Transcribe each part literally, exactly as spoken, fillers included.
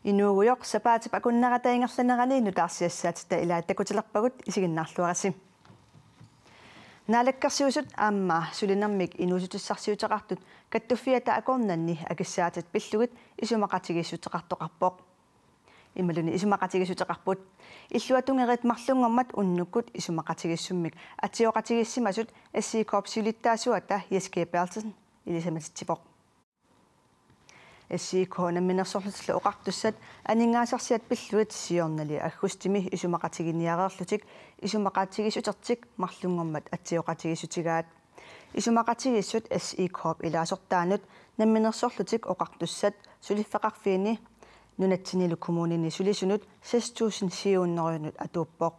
Inuugujoq sapaatip akunnerata ingerlanerani nutaarsiassaatitta ilaat takutilerpagut, isiginnaarluarisi. Naalakkersuisut aamma sulinermik inuussutissarsiuteqartut kattuffiata akornanni akissaatit pillugit isumaqatigiissuteqartoqarpoq. Imaluunniit isumaqatigiissuteqarput. Illuatungerit marlunngormat unnukkut isumaqatigiissummik atsioqatigiissimasut S I K-p siulittaasuata Jes G. Berthelsen ilisimatitsivoq. S I K namminersorlutillu oqartussat aningaasarsiat pillugit siornali aggustimi isumaqatiginiareerlutik isumaqatigiissutertik marlunngormat atsioqatigiissutigaat. Isumaqatigiissut S I K-p ilaasortaanut namminersorlutik oqartussat suliffeqarfiini nunatsinnilu kommunini sulisunut seks tusind syv hundrede atuuppoq.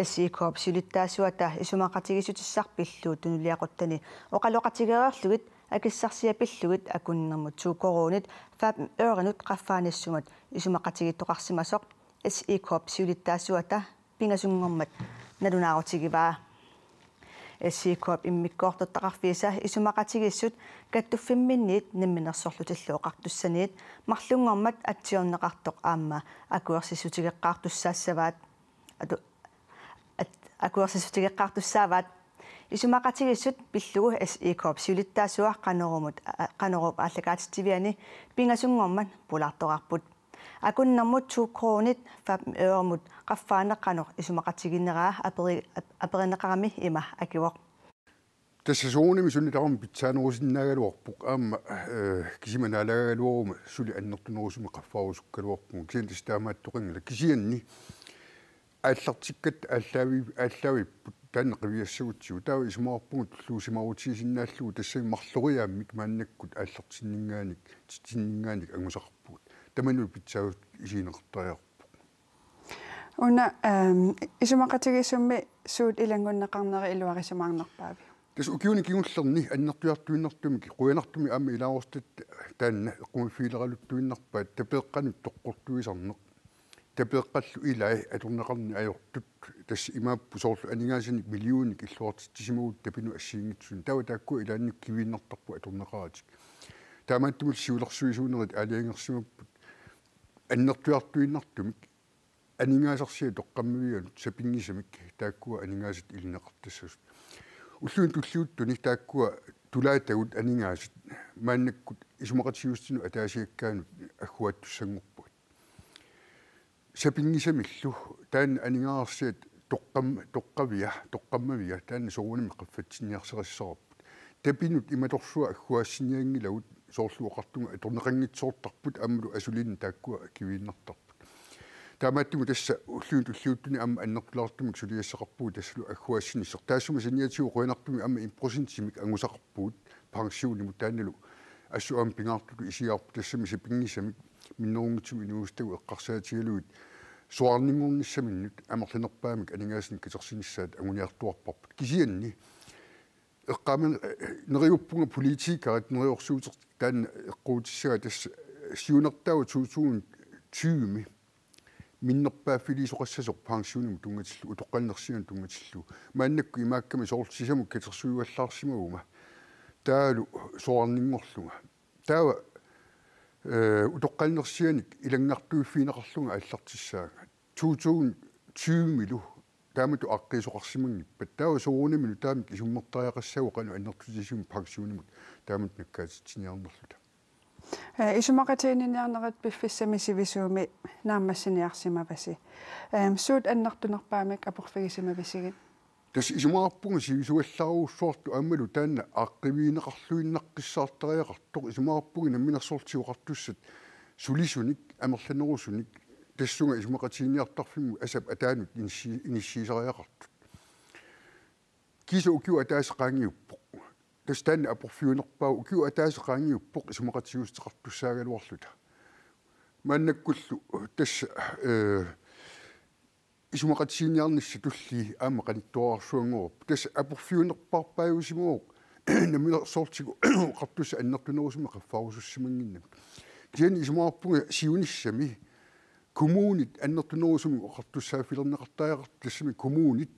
S I K-p siulittaasuata isumaqatigiissutissaq pillugu tunuliaquttani oqaloqatigereerlugit akissarsiat pillugit akunnermut to koruunit fem ørenut qaffaanissumut isumaqatigiittoqarsimasoq S I K-p siulittaasuata pingasunngormat nalunaarutigivaa. S I K-p immikkoortortaqarfiisa isumaqatigiissut kattuffimminniit namminersorlutillu oqartussaniit marlunngormat atsiorneqartoq aamma akuersissutigeqqaartussaassavaat. Atu-, at-, akuersissutigeqqaartussaavaat. Isumaqatigiissut pillugu S I K-p siulittaasua Qanorumut, a-, Qanoruup aallakaatitsiviani pingasunngormat pulaartoqarput. Akunnermut to koruunit fem øremut qaffaaneq qanoq isumaqatigineraa aperi-, ap-, aperineqarami ima akivoq. Tassa soorunami suna tamarmi pitsaanerusinnaagaluarpoq aamma, eh, kisima naalagaagaluaruma suli annertunerusumik qaffaarusukkaluarpugut. Kisianni tassa taamaattoqanngilaq, kisianni aallartikkatta aallaavi-, aallaavipput taanna qiviassagutsigu. Taava isumaqarpunga tulluusimaarutigisinnaallugit tassami marloriaammik maannakkut aallartinninngaanniit, titsinninngaanniit angusaqarpugut. Tamanut pitsaasut isigineqartariaqarpoq. Una, ehm, isumaqatigiissummi suut ilanngunneqarneri iluarisimaarnerpaaviuk? Tassa ukiuni kingullerni annertuartuinnartumik, qujanartumik aamma ilaasortat taanna eqqumaffigileraluttuinnarpaat tapeeqqanut toqqortuisarneq. Tapeeqqallu ilai atorneqarneq ajortut, tassa imaappoq soorlu aningaasanik millioninik illuartitsisimaguit tapinut assigiinngitsunik. Taava taakkua ilaanni kiviinnartarput atorneqaratik. Taamaattumillu siulersuisuunerit aalajangersimapput annertuartuinnartumik aningaasarsiat toqqammavianut sapinngisamik taakkua aningaasat ilineqartassasut. Ulluni tulliuttuni taakkua tulaatagut aningaasat maannakkut isumaqatigiissutinik ataasiakkaanut agguaattussanngorpugut. Sapinngisamillu taanna aningaasarsiat toqqam-, toqqavia, toqqammavia, taanna soorunami qaffatsinniarsarissavarput. Tapinut imatorsua agguaassinianngilagut soorlu oqartunga atorneqanngitsoortarput aammalu asuliinnaq taakkua kiviinnartarput. Taamaattumik tassa ulluni tulliuttuni aamma annertulaartumik suliassaqarpugut tassalu agguaassinissaq. Taassuma saniatigut qujanartumik aamma en procentimik angusaqarpugut pensionimut, taannalu assut aamma pingaartutut isigaarput, tassami sapinngisamik minnerunngitsumik inuusuttagut eqqarsaatigalugit soraarninngornissaminnut amerlanerpaamik aningaasanik katersinissaat anguniartuarparput. Kisianni eqqaamann-, eh, neriuppunga politikerit neriorsuuteq taanna eqquutissagaat, tassa siunertaavoq to tusind tyve minnerpaaffiliisoqassasoq pensionimut tunngatillugu, utoqqalinersianut tunngatillugu. Maannakkut imaakkami soorlu sisamut katersuivallaarsimaguma taavalu soraarninngorlunga. Taava, eh, utoqqalinersianik ilanngartuiffigineqarlunga aallartissaanga. To tusind tyve-milu taamatut aaqqiisoqarsimanngippat, taava soorunami nutaamik isummertariaqassaagut qanoq annertutigisumik pensionimut taamatut nakkaatitsiniarnerluta. Eh, isumaqatiginninniarnerit piffissami sivisuumi naammassiniarsimavasi. Ehm, suut annertunerpaamik aporfigisimavisigit? Tassa isumaqarpunga sivisuallaarujussuartut aammalu taanna aaqqiivigineqarluinnaqqissaartariaqartoq, isumaqarpunga Namminersorlutik Oqartussat sulisunik amerlanerusunik tassunga isumaqatiginninniartarfimmut asap ataanut inissi-, inissiisariaqartut. Kiisa ukioq ataaseq qaangiuppoq. Tassa taanna aporfiunerpaavoq, ukioq ataaseq qaangiuppoq isumaqatigiissuteqartussaagaluarluta. Maannakkullu tassa, eh, isumaqatiginninniarnissaq tullii aamma qanittuararsuanngorpoq. Tassa aporfiunerpaarpaajusimavoq Namminersorlutik Oqartussat annertunerusumik qaffaarusussimannginnamik. Kisianni isumaqarpunga siunissami kommunit annertunerusumik oqartussaaffilerneqartariaqartut, tassami kommunit,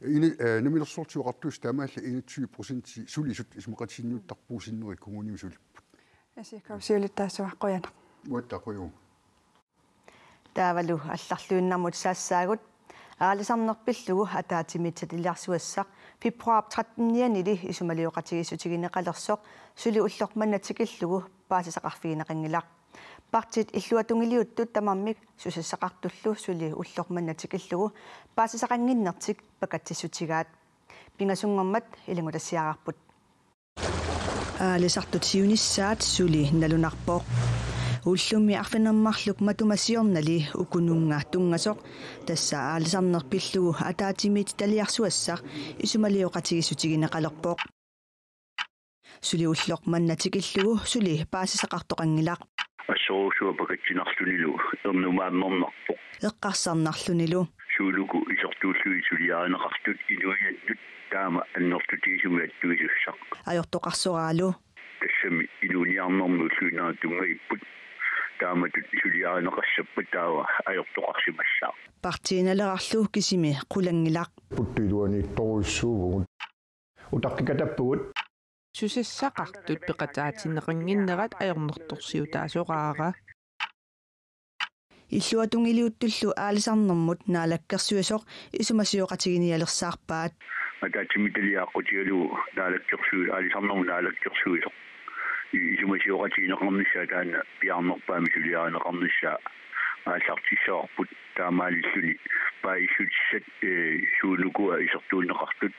Ina-, eh, Namminersorlutik Oqartussat taamaallaat enogtyve procent sulisut isumaqatigiinniuttarpagut sinneri kommunimi sulipput. Asi, kausiulittaasua qujanaq. Uatta quju. Taavalu allarluinnarmut saassaagut. Aalisarneq pillugu ataatsimiititaliarsuassaq februar trettenianili isumalioqatigiissutigineqalersoq suli ulloq manna tikillugu paasisaqarfigineqanngilaq. Partiit illuatungiliuttut tamarmik susassaqartullu suli ulloq manna tikillugu paasisaqannginnertik pakatsissutigaat. Pingasunngormat ilanngutassiaraarput. Aalisartut siunissaat suli nalunarpoq. Ullummi arfineq-marluk matuma siornali ukununnga tunngasoq, tassa aalisarneq pillugu ataatsimiititaliarsuassaq isumalioqatigiissutigineqalerpoq. Suli ulloq manna tikillugu suli paasisaqartoqanngilaq. Assorsuaq pakatsinarlunilu ernumaammernerpoq. Eqqarsarnarlunilu. Suunuku isertuullugit suliarineqartut inuiannut taama annertutigisumik attugisussaq. Ajortoqarsoraalu. Tassami inuuniarnermi ulluinnarni tunngavipput. Taamatut suliarineqassappat taava ajortoqarsimassaaq. Partiinnaleqarlu kisimi qulanngilaq. Puttuiluaniittorujussuuvugut. Utaqqikatappugut. Susassaqartut peqataatinneqannginnerat ajornartorsiutaasoraara. Illuatungiliuttullu aalisarnermut naalakkersuisoq isumasioqatigiinnialersaarpaat. Ataatsimiititaliaq aqqutigalugu naalakkersuisoq, aalisarnermut naalakkersuisoq. I-, isumasioqatigineqarnissaa taanna piaarnerpaamik suliarineqarnissaa aallartissavarput taamaalilluni paasissutissat, eh, suunukua isertuunneqartut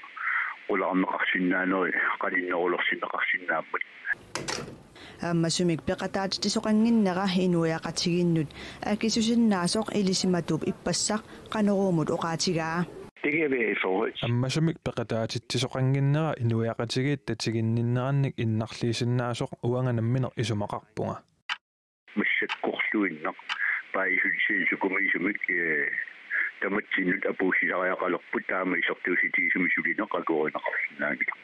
qulaarneqarsinnaaneri qaninnerulersinneqarsinnaammat. Ammasumik peqataatitsisoqannginnera inuiaqatigiinnut akisusinnaasoq ilisimatuup ippassaq Qanoruumut oqaatigaa. Det kan være i forhold til Ammasumik peqataatitsisoqannginnera inuiaqatigiit tatiginninnerannik innarliisinnaasoq uanga nammineq isumaqarpunga. Massakkorluinnaq paasissutissat sukumiisumik, eh, tamatsinnut apuussisariaqalerput taama isertuussutigisumik sulineq akuerineqarsinnaanngilaq.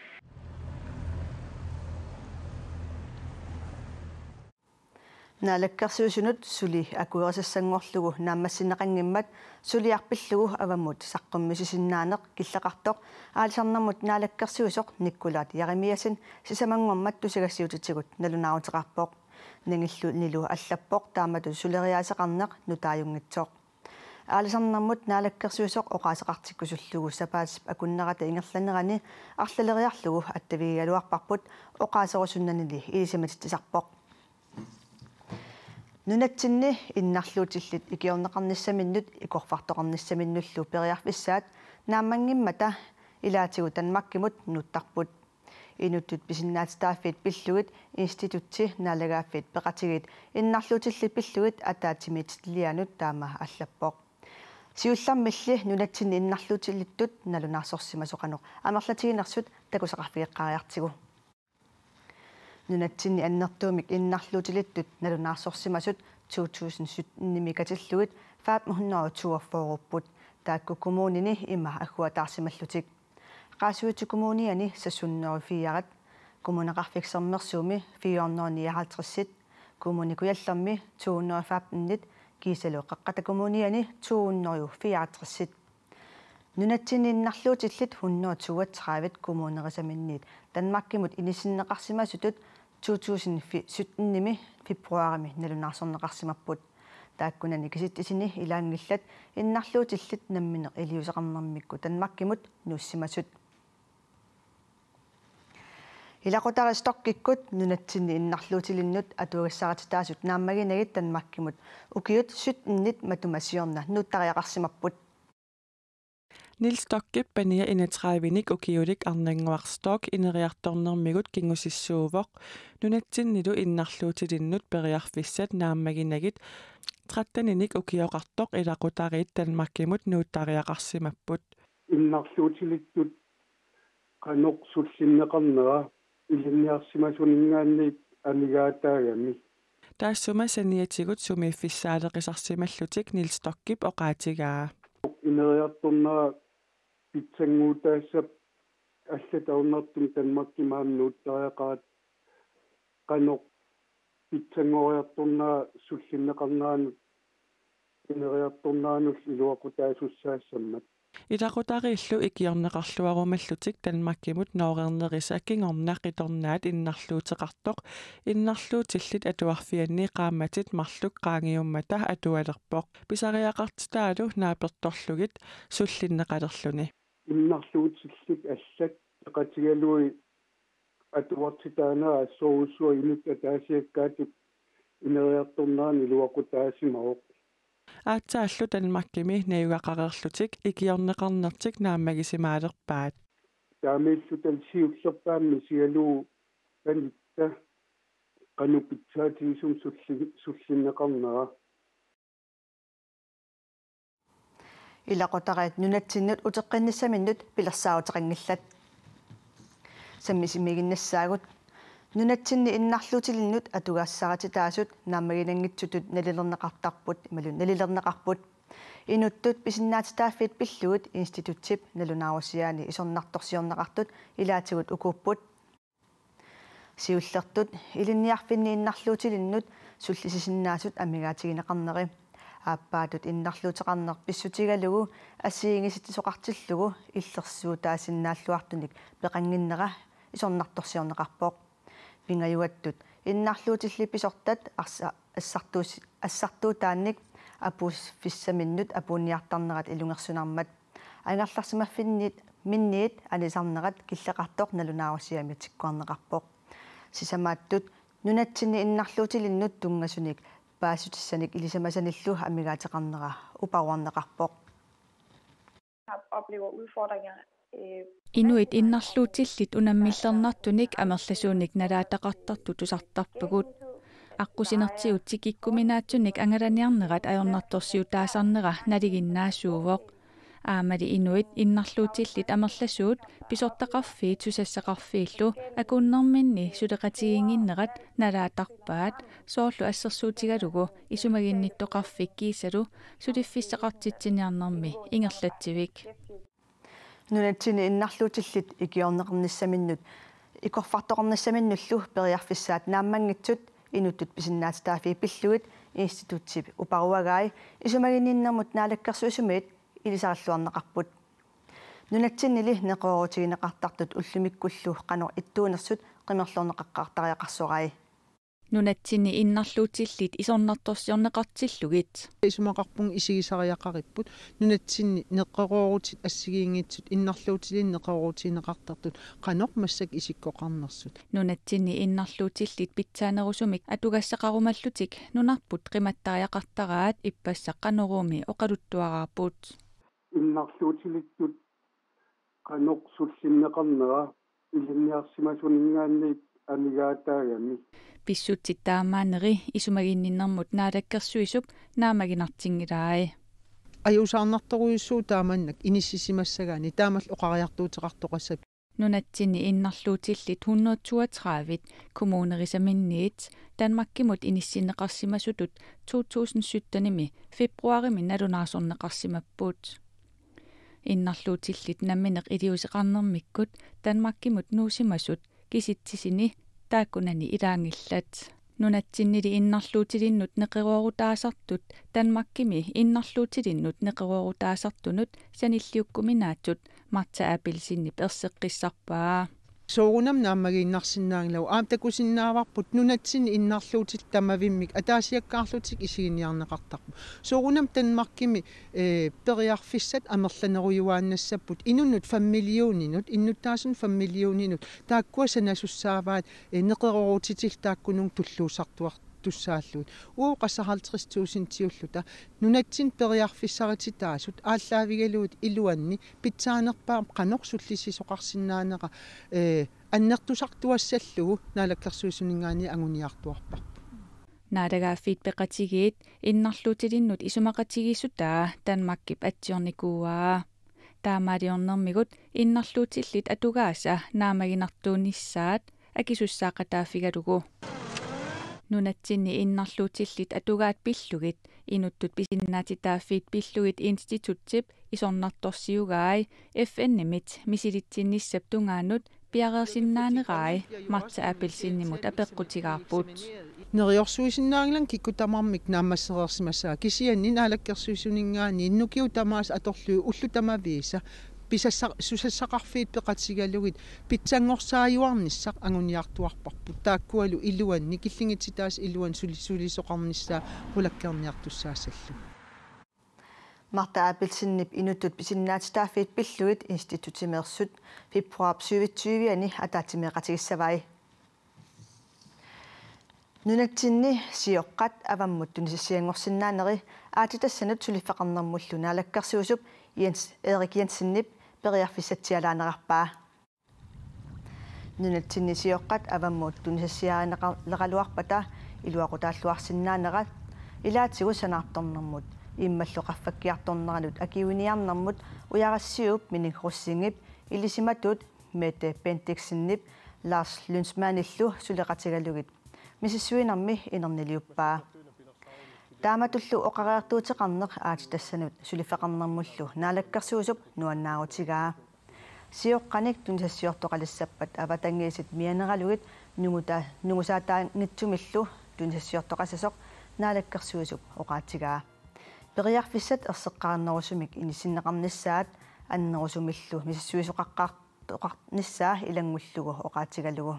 Naalakkersuisunut suli akuerisassanngorlugu naammassineqanngimmat suliaq pillugu avammut saqqummiussisinnaaneq killeqartoq aalisarnermut naalakkersuisoq Nikkulaat Jeremiassen sisamanngormat tusagassiuutitigut nalunaaruteqarpoq. Nangillunilu allappoq taamatut suleriaaseqarneq nutaajunngitsoq. Aalisarnermut naalakkersuisoq oqaaseqartikkusullugu sapaatip akunnerata ingerlanerani arlaleriarlugu attavigigaluarparput oqaaserusunnanili ilisimatitsisarpoq. Nunatsinni innarluutillit ikiorneqarnissaminnut ikorfartoqarnissaminnullu periarfissaat naammanngimmata ilaatigut Danmarkimut nuuttarput. Inuttut pisinnaatitaaffiit pillugit institutsi naalagaaffiit peqatigiit innarluutillit pillugit ataatsimiititalianut taama allappoq. Siullermilli nunatsinni innarluutilittut nalunaarsorsimasut qanoq amerlatiginersut takusaqarfigeqqaariartigu. Nunatsinni annertuumik innarluutilittut nalunaarsorsimasut to tusind syttenimi katillugit fem hundrede og toogfyrre-upput, taakku kommunini ima agguataarsimallutik. Qaasuitsup Kommuniani seks hundrede og fire-t, Kommuneqarfik Sermersuumi fire hundrede og nioghalvtreds-it, Kommune Kujallermi to hundrede og femten-it, kiisalu Qeqqata Kommuniani to hundrede og fireoghalvtreds-it. Nunatsinni innarluutillit hundrede og toogtredive-t kommunerisaminnit Danmarkimut inissinneqarsimasutut to tusind syttenimi februarimi nalunaarsorneqarsimapput. Taakkunani kisitsisini ilaanngillat innarluutillit namminneq iliuuseqarnermikkut Danmarkimut nuussimasut. Ilaqutariit Stockikkut nunatsinni innarluutilinnut atugassarititaasut naammaginagit Danmarkimut ukiut syttenit matuma siorna nuuttariaqarsimapput. Niels Stockip pania enogtredive-nik ukiulik Arnannguaq Stock ineriartornermigut kingusissuuvoq. Nunatsinnilu innarluutilinnut periarfissat naammaginagit tretteninik ukioqartoq ilaqutariit Danmarkimut nuuttariaqarsimapput. Innarluutilittut qanoq sullinneqarnera ilinniarsimasuninngaanniit amigaataagami. Taassuma saniatigut sumiiffissaaleqisarsimallutik Niels Stockip oqaatigaa. Ineriartornera pitsannguutaassappat allatut ajornartumik Danmarkimi aamma nuuttariaqaat, qanoq pitsanngoriartornera sullinneqarneranut ineriartorneranullu iluaqutaasussaassammat. Ilaqutariillu ikiorneqarluarumallutik Danmarkimut noorernerisa kingorna qitornaat innarluuteqartoq innarluutillit atuarfianni qaammatit marluk qaangiummata atualerpoq. Pisariaqartitaalu naapertorlugit sullinneqalerluni. Innarluutillit allat peqatigalugit atuartitaanera assorujussuaq inuttut ataasiakkaatut ineriartornerani iluaqutaasimavoq. Aatsaallu Danmarkimi najugaqareerlutik ikiorneqarnertik naammagisimaalerpaat. Taamaalilluta siullerpaamik isigalugu panitta qanoq pitsaatigisumik sulli-, sullinneqarnera. Ilaqutariit nunatsinnut uteqqinnissaminnut pilersaaruteqanngillat. Sammisimiiginnassaagut. Nunatsinni innarluutilinnut atugaassaarititaasut naammaginanngitsutut nalilerneqartarput imaluunniit nalilerneqarput. Inuttut pisinnaatitaaffiit pillugit institutsip nalunaarusiaani isornartorsiorneqartut ilaatigut ukuupput. Siullertut ilinniarfinni innarluutilinnut sullisisinnaasut amigaatigineqarneri. Aappaatut innarluuteqarneq pissutigalugu assigiinngisitsisuuteqartillugu illersuutaasinnaalluartunik peqannginnera isornartorsiorneqarpoq. Pingajuattut innarluutillit pisortat arsa-, assartuus-, assartuutaannik apuuffissaminnut apuunniartarnerat ilungersunarmat angerlarsimaffinniit minniit anisarnerat killeqartoq nalunaarusiami tikkuarneqarpoq. Sisamaattut nunatsinni innarluutilinnut tunngasunik paasissutissanik ilisimasanillu amigaateqarnera uparuarneqarpoq. Oplever udfordringer, øh, Inuit innarluutillit unammillernartunik amerlasuunik nalaataqartartut tusartarpagut. Aqqusinertigut tikikkuminaatsunik angalaniarnerat ajornartorsiutaasarnera nalinginnaasuuvoq. Aammali inuit innarluutillit amerlasuut pisortaqarfiit susassaqarfiillu akunnerminni suleqatigiinnginnerat nalaatarpaat, soorlu assersuutigalugu isumaginnittoqarfik kiisalu suliffissaqartitsiniarnermi ingerlatsivik. Nunatsinni innarluutillit ikiorneqarnissaminnut ikorfartoqarnissaminnullu periarfissaat naammanngitsut inuttut pisinnaatitaaffiit pillugit institutsip uparuagai isumaginninnermut naalakkersuisumiit ilisarilluarneqarput. Nunatsinnili neqeroorutigineqartartut ullumikkullu qanoq ittuunersut qimerlorneqaqqaartariaqarsorai. Nunatsinni innarluutillit isornartorsiorneqartillugit. Isumaqarpunga isigisariaqaripput nunatsinni neqeroorutit assigiinngitsut innarluutilinnut neqeroorutigineqartartut qanoq massakkut isikkoqarnersut. Nunatsinni innarluutillit pitsaanerusumik atugassaqarumallutik nunarput qimattariaqartaraat ippassaq Qanoroomi oqaluttuaraapput. Innarluutilittut qanoq sullinneqarnera ilinniarsimasuninngaanniit amigaataagami. Pissutsit taamaanneri isumaginninnermut naalakkersuisup naammaginartinngilai. Ajuusaarnartorujussuuvoq taamannak inissisimassagaanni taamak oqariartuuteqartoqassappat. Nunatsinni innarluutillit hundrede toogtredive kommunerisaminniit Danmarkimut inissinneqarsimasutut to tusind syttenimi februarimi nalunaarsorneqarsimapput. Innarluutillit nammineq iliuuseqarnermikkut Danmarkimut nuusimasut kisitsisini taakkunani ilaanngillat. Nunatsinnili innarluutilinnut neqeroorutaasartut Danmarkimi innarluutilinnut neqeroorutaasartunut sanilliukkuminaatsut Martha Abelsenip erseqqissarpaa. Soorunami naammagiinnarsinnaanngilagut aamma takusinnaavarput nunatsinni innarluutillit tamavimmik ataasiakkaarlutik isiginiarneqartarput. Soorunami Danmarkimi, eh, periarfissat amerlanerujuaannassapput inunnut fem millioninut, innuttaasunut fem millioninut, taakkua sanasussaavaat, eh, neqeroorutitillit taakkununnga tulluussartuar- tussaallugit. Uagut qassit halvtreds tusindiulluta nunatsinni periarfissarititaasut aallaavigalugit iluanni pitsaanerpaamik qanoq sullisisoqarsinnaanera, eh, annertusartuassallugu naalakkersuisuninngaanniit anguniartuarparput. Naalagaaffiit Peqatigiit innarluutilinnut isumaqatigiissutaa Danmarkip atsiornikuuaa. Taamaaliornermigut innarluutillit atugaasa naammaginartuunissaat akisussaaqataaffigalugu. Nunatsinni innarluutillit atugaat pillugit, inuttut pisinnaatitaaffiit pillugit institutsip isornartorsiugai F N-imit misilitsinnissap tungaanut piareersinnaanerai Martha Abelsenimut apeqqutigaarput. Neriorsuisinnaanngilanga kikkut tamarmik naammassereersimassavat, kisianni naalakkersuisuninngaanniit ukiut tamaasa atorlugit ullut tamaviisa pisassa-, susassaqarfiit peqatigalugit pitsanngorsaajuarnissaq anguniartuarparput, taakkualu iluanni, killingitsitaasa iluanni suli-, sulisoqarnissaa qulakkeerniartussaassallugu. Martha Abelsenip inuttut pisinnaatitaaffiit pillugit institutimeersut februar syvogtyve-ani ataatsimeeqatigissavai. Nunatsinni sioqqat avammut tunisassianngorsinnaaneri aatsitassanut suliffeqarnermullu naalakkersuisup Jens Erik Jensenip periarfissatsialaanerarpaa. Nunatsinni sioqqat avammut tunisassiarineqar-, -leraluarpata iluaqutaalluarsinnaanerat ilaatigut sanaartornermut immalluk qaffakkiartorneranut akiuiniarnermut Ujarassiuup Minik Rosingip ilisimatut Mette Bendiksenip Lars Lyndsmannillu suleqatigalugit misissuinermi inerniliuppaa. Taamatullu oqariartuuteqarneq aatsitassanut suliffeqarnermullu naalakkersuisup nuannaarutigaa. Sioqqanik tunisassiortoqalissappat avatangiisit mianeralugit nunguta-, nungusaataanngitsumillu tunisassiortoqassasoq naalakkersuisup oqaatigaa. Periarfissat erseqqarinnerusumik inissinneqarnissaat annerusumillu misissuisoqaqqaartoqarnissaa ilanngullugu oqaatigalugu.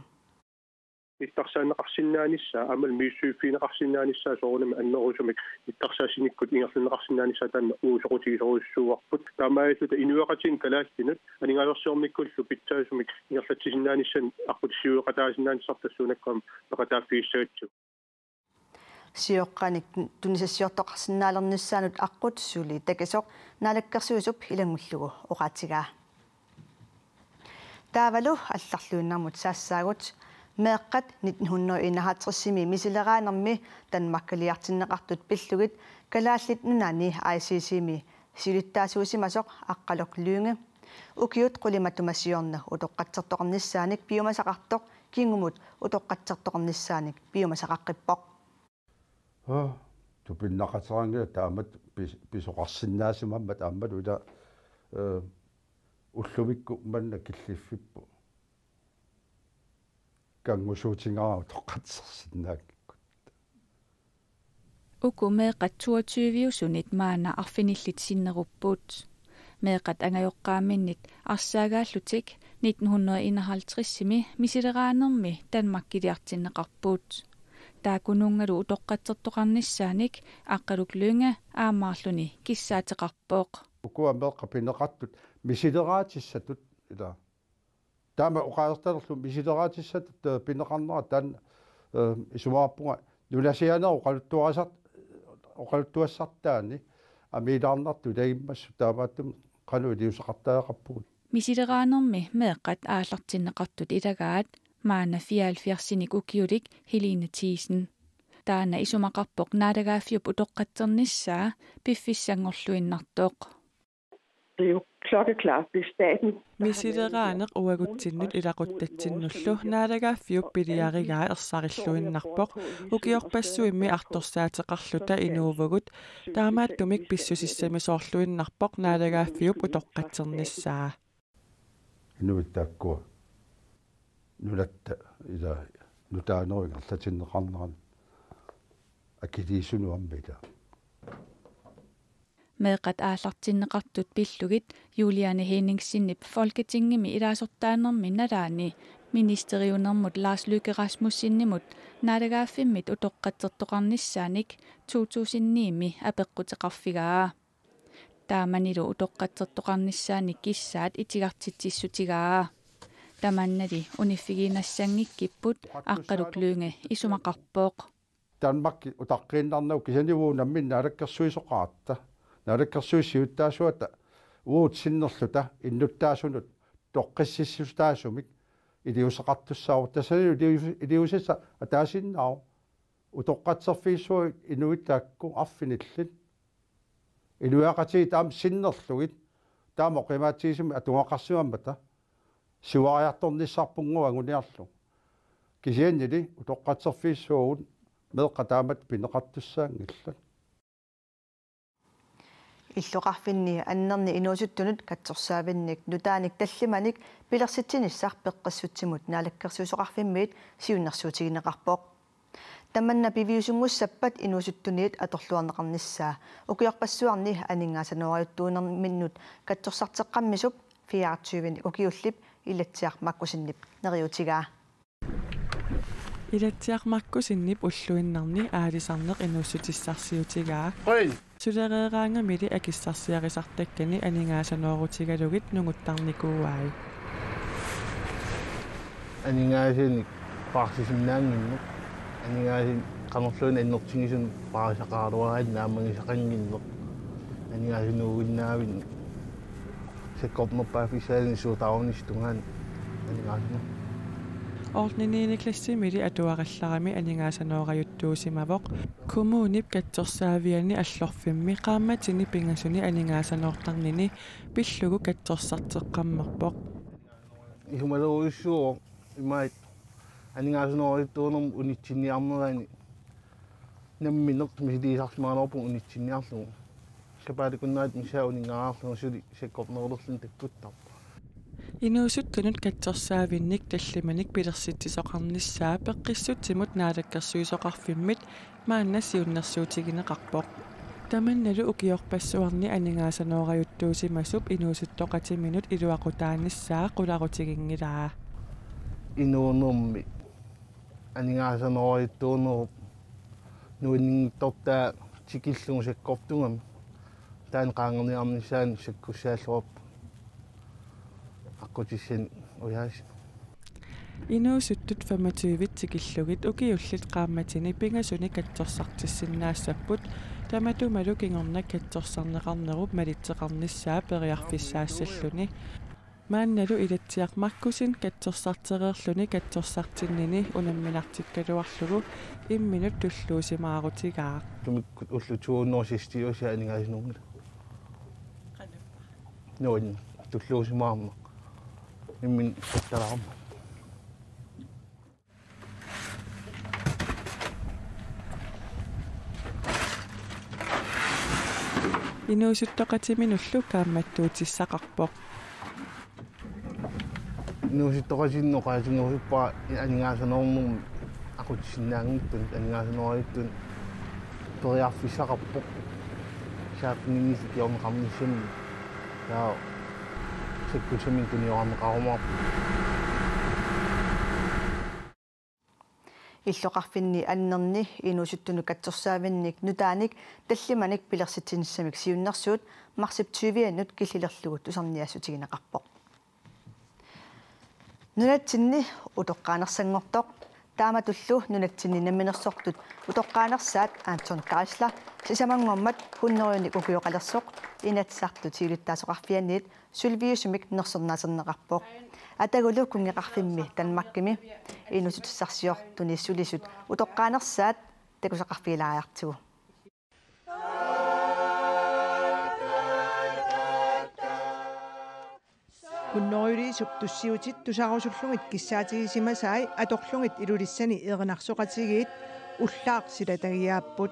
Nittarsaaneqarsinnaanissaa, aammalu misissuiffigineqarsinnaanissaa soorunami annerusumik nittarsaassinikkut ingerlanneqarsinnaanissaa taanna uagut soqutigisorujussuuarput. Taamaalilluta inuiaqatigiinni kalaallinut aningaasarsiornikkullu pitsaasumik ingerlatsisinnaanissaannut aqqutissiueqataasinnaanissarput tassuunakkut aamma peqataaffigissagatsigu. Sioqqanik tunisassiortoqarsinnaalernissaanut aqqut suli takisoq naalakkersuisup ilanngullugu oqaatigaa. Taavalu allarluinnarmut saassaagut. Meeqqat nitten hundrede enoghalvtredsimi misileraanermi Danmarkiliartinneqartut pillugit Kalaallit Nunaanni I C C-mi siulittaasuusimasoq Aqqaluk Lynge ukiut qulit matuma siorna utoqqatsertoqarnissaanik piumasaqartoq kingumut utoqqatsertoqarnissaanik piumasaqaqqippoq. Aa, tupinnaqateqanngilaq taamatut pis-, pisoqarsinnaasimammat aammalu ila, ee, ullumikkut manna killiffipput. Kanngusuutigaara utoqqatsersinnaanngikkutta. Uku meeqqat toogtyve-usunit maanna arfinillit sinnerupput. Meeqqat angajoqqaaminnit arsaagaallutik nitten hundrede enoghalvtredsimi misileraanermi Danmarkiliartinneqarput. Taakkununngalu utoqqatsertoqarnissaanik Aqqaluk Lynge aammaarluni kissaateqarpoq. Ukua meeqqat pineqartut misileraatissatut ila. Taama oqaasertalerlugu misileraatissatut, ee, pineqarnera taanna, ee, isumaqarpunga nunasianerup oqaluttuarisar-, oqaluttuassartaani amiilaarnartut ilagimmassuk taamaattumik qanoq iliuuseqartariaqarpugut. Misileraanermi meeqqat aallartinneqartut ilagaat maanna fireoghalvfjerdsinik ukiulik Helene Thiesen. Taanna isumaqarpoq naalagaaffiup utoqqatsernissaa piffissanngorluinnartoq. Det er jo klokkeklart, det er staten, der har lavet det her. Misileraaneq uagutsinnut ilaquttatsinnullu naalagaaffiup piliarigaa ersarilluinnarpoq ukiorpassuimmi artorsaateqarluta inuuvugut, taamaattumik pissusissamisoorluinnarpoq naalagaaffiup utoqqatsernissaa. Inuit taakkua nunatta ila nutaanerup ingerlatinneqarneranut akiliisunut aamma ila. Meeqqat aallartinneqartut pillugit Juliane Henningsenip Folketingimi ilaasortaanermi nalaani ministeriunermut Lars Løkke Rasmussenimut naalagaaffimmit utoqqatsertoqarnissaanik to tusind ni-mi apeqquteqarfigaa. Taamanilu utoqqatsertoqarnissaanik kissaat itigartitsissutigaa. Tamannali uniffigiinnassanngikkipput, Aqqaluk Lynge isumaqarpoq. Danmarki utaqqiinnarnagu kisianni uagut nammineq naalakkersuisoqaratta. Naalakkersuisut siulittaasuata uagut sinnerluta innuttaasunut toqqississutaasumik iliuuseqartussaavoq. Tassanilu iliuus-, iliuusissaq ataasiinnaavoq. Utoqqatserfigissavat inuit taakku arfinillit. Inuiaqatigiit taama sinnerlugit, taama oqimaatsigisumik atugaqarsimammata, siuariartornissarpunngooq anguniarlugu. Kisiannili utoqqatserfigissavagut, meeqqat taamatut pineqartussaanngillat. Illoqarfinni annerni inuusuttunut katsorsaavinnik nutaanik tallimanik pilersitsinissaq Peqqissutsimut Naalakkersuisoqarfimmiit siunnersuutigineqarpoq. Tamanna piviusunngussappat inuusuttuniit atorluarneqarnissaa. Ukiorpassuarni aningaasanoorajuttuunerminnut katsorsarteqqammisup fireogtyvenik ukiullip Ilatsiaq Markussenip neriuutigaa. Ilatsiaq Markussenip ulluinnarni aalisarneq inuussutissarsiutigaa. Quen. Sulereeraangamili akissarsiarisartakkani aningaasanoorutigalugit nunguttarnikuuai. Aningaasanik paarsisinnaannginneq. Aningaasanik qanorluunniit annertungaatsianik paarisaqaraluaraanni naammagisaqannginneq. Aningaasanoorujunnaavinnik. Sakkortunerpaaffissaani suutaarunissaq tungaanut aningaasanik. Ottende klassimili atuarallarami aningaasanoorajuttuusimavoq. Kommunip katsorsaaviani Allorfimmi qaammatini pingasuni aningaasanoortarnini pillugu katsorsarteqqammerpoq. Isumalerujussuuvoq imaat aningaasanoorajuttuunermut unitsinniarnerani nammineq misiliisarsimagaluarpunga unitsinniarlugu. Sapaatip akunneri missaat uninngareerlunga suli sakkortunerulerluni takkuttarpoq. Inuusuttunut katsorsaavinnik tallimanik pilersitsisoqarnissaa Peqqissutsimut Naalakkersuisoqarfimmit maanna siunnersuutigineqarpoq. Tamannalu ukiorpassuarni aningaasanoorajuttuusimasup inuusuttoqatiminut iluaqutaanissaa qularutiginngilaa. Inuunermi aningaasanoorajuttuunerup nuanninngitsortaa tikillugu sakkortugami. Taanna qaangerniarnissaanut sakkussaalluarpoq aqqutissani ujaasi. Inuusuttut femogtyve tikillugit ukiullit qaammatini pingasuni katsorsartissinnaassapput, tamatumalu kingorna katsorsarneqarnerup malitseqarnissaa periarfissaassalluni. Maannalu Ilatsiaq Markussen katsorsartereerluni katsorsartinnini unamminartikkaluarlugu imminut tulluusimaarutigaaq. Tumikkut ullut to hundrede og seks aningaasanoorlugit. Nuann tulluusimaarmat. Imminut sattalaarmat. Inuusuttoqatiminullu kaammattuutissaqarpoq. Inuusuttoqatiminut oqaatigerusuppara aningaasanoornermi aqutsisinnaanngitsunik aningaasanoorajuttunik periarfissaqarpoq. Saaffiginnissaa kingorna qarnissami. Taava sakkussaminik tuniorarneqarumaarpoq. Illoqarfinni annerni inuusuttunut katsorsaavinnik nutaanik tallimanik pilersitsinissamik siunnersuut marsip tyve-anut killilerlugu tusarniaassutigineqarpoq. Nunatsinni utoqqaanersanngortoq, taamatullu nunatsinni namminersortut utoqqaanersaat Anton Geisler sisamanngormat hunnorujunik ukioqalersoq Inatsisartut siulittaasoqarfianniit sølviusumik nersornaaserneqarpoq. Atagulu kunngeqarfimmi Danmarkimi inuussutissarsiortuni sulisut utoqqaanersaat takusaqarfigilaajartigu. Hunnorujuliisup tussiutit tusarusullugit kissaatigisimasai atorlugit Ilulissani erinarsoqatigiit ullaaq silatagigaapput.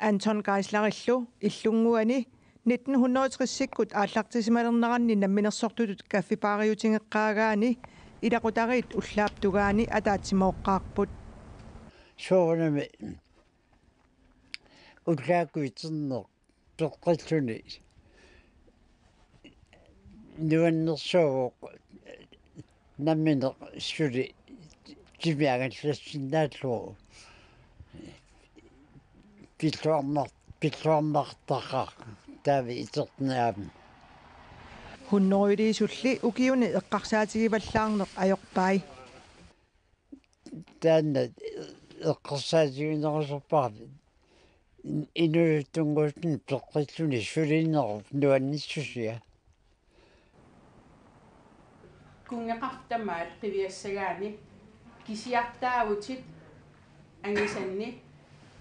Anton Geislerillu illunnguani nitten hundrede og tres-ikkut aallartisimalerneranni namminersortutut kaffibaariutigeqqaagaani ilaqutariit ullaap tungaani ataatsimooqqaarput. Soorunami ullaakkut iterneq peqqilluni nuannersuuvoq nammineq suli timiangallassinnaalluni pilluarnar-, pilluarnartaqaaq taava iterneq aamma. Hunnorujuliisulli ukiuni eqqarsaatigivallaarneq ajorpai. Taanna eqqarsaatiginerusuppara inuusuttunnguutini peqqilluni sulinerup nuannissusia. Kunngeqarfik tamaat qiviassagaanni kisiartaavutit angisanni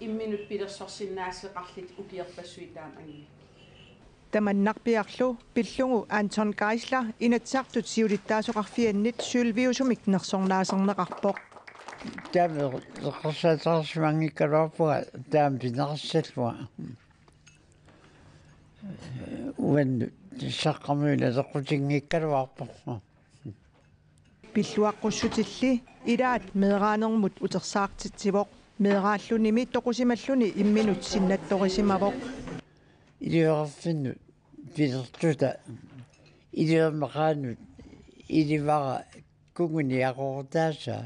imminut pilersorsinnaasseqarlutit ukiorpassuit taama angi. Tamannarpiarlu pillugu Anton Geisler Inatsisartut siulittaasoqarfiannit sølviusumik nersornaaserneqarpoq. Taama eqqarsaatigisimanngikkalaarpunga taama pinerissallunga. Uannut Saqqarmiuna toqutinngikkaluarpoq. Pilluaqqussutilli ilaat meeraanermut utersaartitsivoq. Meeraallunimi toqusimalluni imminut sinnattorisimavoq. Iliorfinnut pilertuta iliormaqaanut ilivara kunguniaqorutaasa.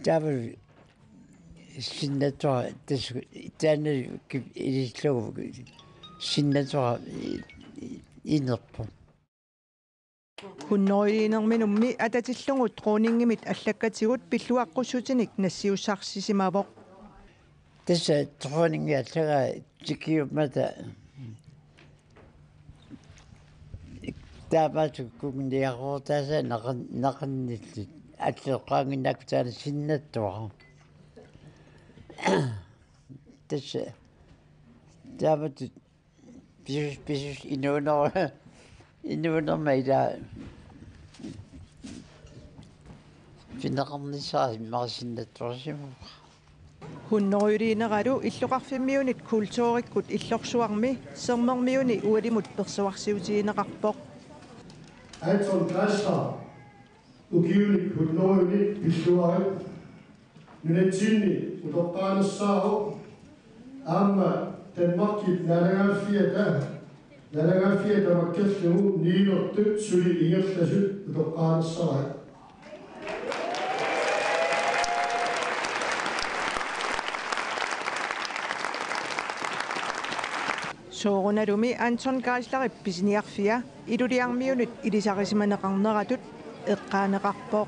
Taava sinnattora tas taanna kip ilislugu sinnattora inerpoq. Hundredeliinerminummi atatillugu dronningimit allakkatigut pilluaqqussutinik nassiussarsisimavoq. Tassa dronningi allagaa tikiummata taamaattukkut niaqortaasa naqan-, naqannillit alleqqaanginnakkut taanna sinnattuara. Tassa taamaattoq pisus-, pisus-, inuuner-, inuunerma ilaa pineqarnissaa immaqa sinnattorsimavoq. Hundredeliineralu illoqarfimmiunit kulturikkut illorsuarmi Sermermiuni ualimut persuarsiutigineqarpoq. Anton Geisler, ukiunik hundredeliinik pilluarit, nunatsinni utoqqaanersaavoq, aamma Danmarkip naalagaaffiata, naalagaaffiata makkerlugu niuertut suli ingerlasut utoqqaanersarai. Soorunalumi Anton Geislerip pisiniarfia Ilulissarmiunit ilisarisimaneqarneratut eqqaaneqarpoq.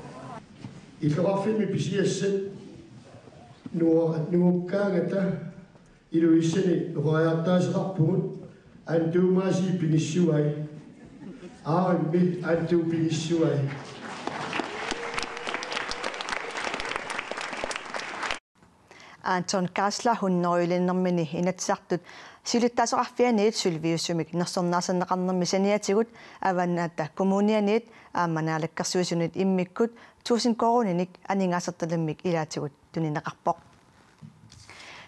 Illoqarfimmi pisiassat nuo-, nuukkaangata Ilulissani oqariartaaseqarpugut, Antuumaasi pinissuvai. Aarimmi Antuu pinissuvai. Anton Geisler hundredeliinermini Inatsisartut siulittaasoqarfianiit sølviusumik nersornaarsinneqarnermi saniatigut Avannaata Kommunianiit aamma Naalakkersuisunit immikkut tusind koruuninik aningaasartalimmik ilaatigut tunineqarpoq.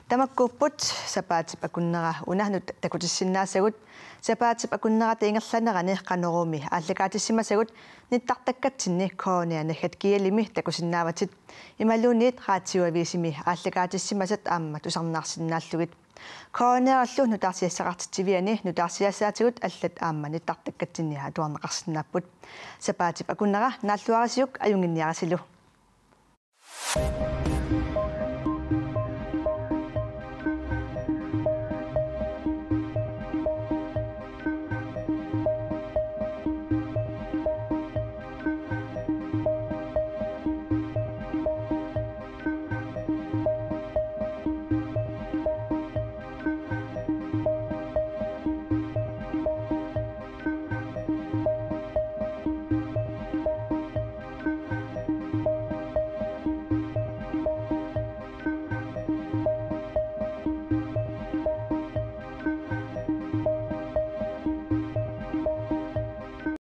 Tamakkuupput sapaatip akunnera una nut-, takutissinnaasagut. Sapaatip akunnerata ingerlanerani Qanoruumi aallakaatissimasagut nittartakkatsinni K N R naggat G L-imi takusinnaavatit. Imaluunniit Radioavisimi aallakaatissimasat aamma tusarnaarsinnaallugit. K N R-illu nutaarsiassaqartitsiviani nutaarsiassaatigut allat aamma nittartakkatsinni atuarneqarsinnaapput. Sapaatip akunnera naalluarisiuk ajunnginniarisilu.